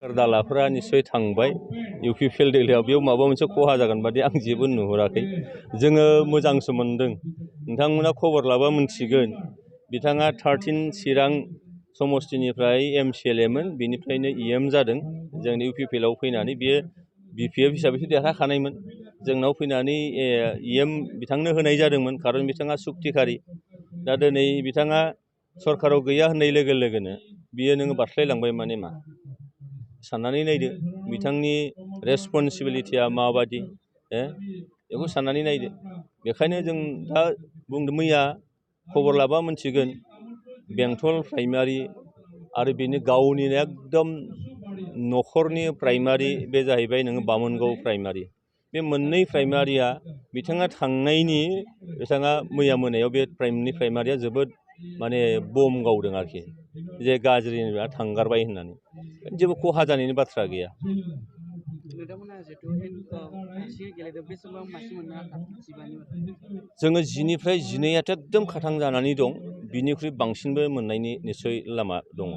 दालाफोरा निस्सय थांबाय इउपि फिल्ड एरियायाव बेयाव माबा मोनसे खहा जागोन बादि आं जेबो नुहुराखै जोङो मोजांसो मोनदों नोंथांमोना खबर लाबा मोनथिगोन बिथाङा 13 चिरां समस्तिनिफ्राय MCLAमोन बिनिफ्रायनो EM जादों जोंनि UPPLआव फैनानै बियो BPF हिसाबैसो देरहाखानायमोन जोंनाव फैनानै EM बिथांनो होनाय जादोंमोन खारन बिथाङा सुक्तिखारि दा दिनै बिथाङा सरकाराव गैया होननाय लोगो लोगोनो बियो नोङो बारस्लायलांबाय माने मा साननानै नायदो बिथांनि रेसपन्सिबिलिटिया माबादि बेखौ साननानै नायदो बेखायनो जों दा बुंदों मैया खबर लाबा मोनथिगोन बेंटल प्राइमारि आरो बेनि गावनिनो एकदम न'खरनि प्राइमारि बे जाहैबाय नोङो बामोनगाव प्राइमारि बे मोननै प्राइमारिया बिथाङा थांनायनि बिथाङा मैया मोनायाव बे प्राइमारिया जोबोद माने बम गावदों आरोखि जे गाज्रि थांगारबाय होननानै जेबो खहा जानायनि बाथ्रा गैया जोङो 10निफ्राय 12आथ' एकदम खाथां जानानै दं बिनिख्रुइ बांसिनबो मोननायनि निस्सय लामा दङ